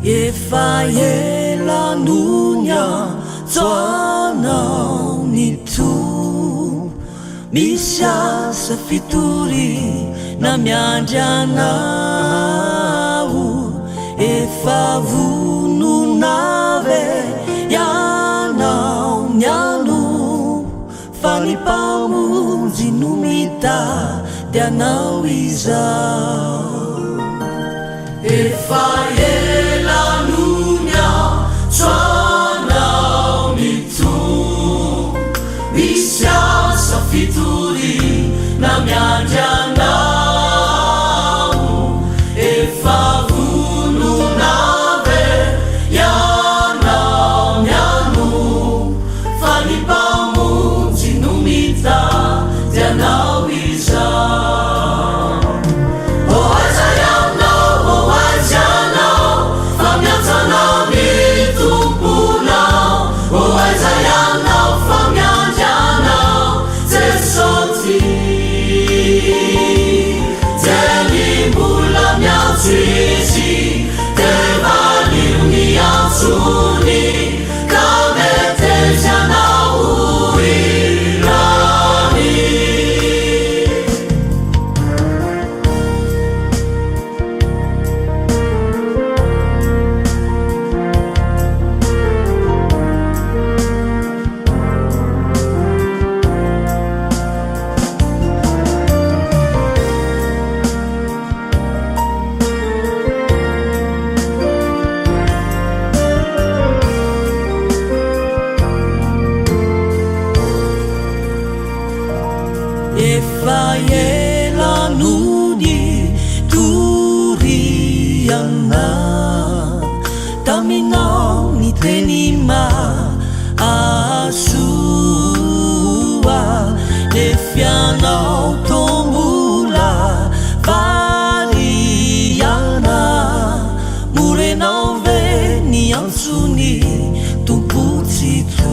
Efa ela no niantso anao ny Tompo. Misy asa fitoriana miandry anao. Efa vonona ve ianao ny hanompo fa ny Mpamonjy no mitady anao izao. Efa ela no niantso anao ny Tompo. Misy asa fitoriana miandry anao. Efa vonona ve ianao ny hanompo fa ny Mpamonjy no mitady anao izao. Ô aiza ianao, ô aiza ianao, fa miantso anao ny Tomponao. Ô aiza ianao, fa miandry anao Jesosy. Jeny mbola miantso Izy, dia valio ny antsony, ka meteza ianao ho irany. Efa ela no nitoriana taminao ny teny mahasoa, nefa ianao toa mbola variana. Moa renao ve ny antson'ny Tompo Tsitoha?